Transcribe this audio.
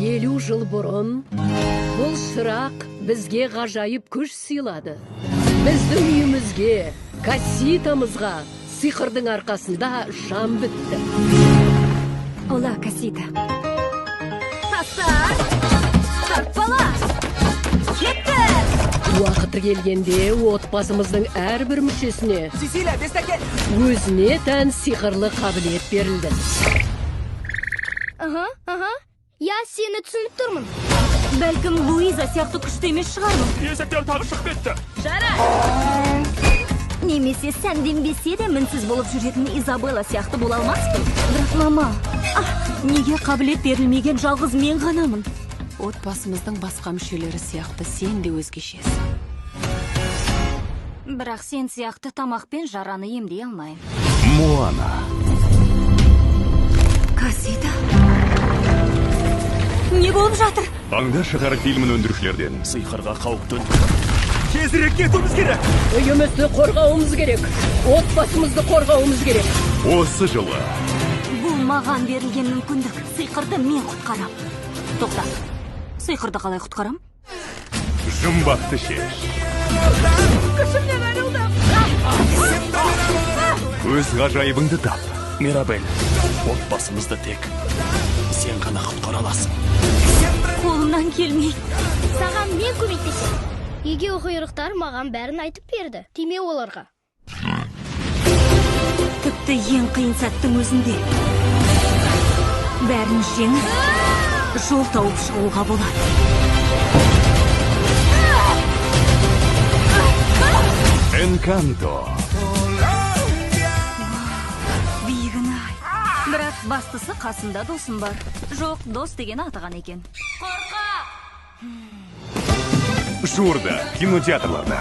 50 жыл бұрын бұл шырақ бізге ғажайып күш сыйлады. Біздің үйімізге, касситамызға сиқырдың арқасында жан бітті. Ола, Кассита. Тастар! Тартпала! Кетті! Уақыты келгенде отбасымыздың әрбір мүшесіне Сесилия, бестәкел! Өзіне тән сиқырлы қабілет берілді. Аха, аха. Я сені түсініп тұрмын. Бәлкім, Луиза сияқты күшті емес шығармын. Есектер тағы шығып кетті. Немесе сәнденбесе де мінсіз болып жүретін Изабелла сияқты бола алмаспын. Бірақ мама, неге қабілет берілмеген жалғыз мен ғанамын? Отбасымыздың басқа мүшелері сияқты сен де өзгешесің. Бірақ сен сияқты тамақпен жараны емдей алмаймын. Моана. Кассита? Не болып жатыр? Аңдар шығар фильмін өндірушілерден. Сиқырға қауіп төніп тұр. Тезірек кетуіміз керек! Үйімізді қорғауымыз керек, отбасымызды қорғауымыз керек. Осы жылы Бұл маған берілген мүмкіндік. Сиқырды мен құтқарам. Тоқта. Сиқырды қалай құтқарам? Жұмбақты шеш. Күшімнен айырылдым. Өз ғажайыбыңды тап. Мирабель, отбасымызды тек сен ғана құтқара аласың. Қолымнан келмейді. Саған мен көмектесемін. Егеуқұйрықтар маған бәрін айтып берді. Тиме оларға. Тіпті ең қиын сәттің өзінде бәрін жеңіп, жол тауып шығуға болады. Энканто. Биігін ай. Бірақ бастысы қасымда досым бар. Жоқ, дос деген атаған екен. Жуырда кинотеатрларда.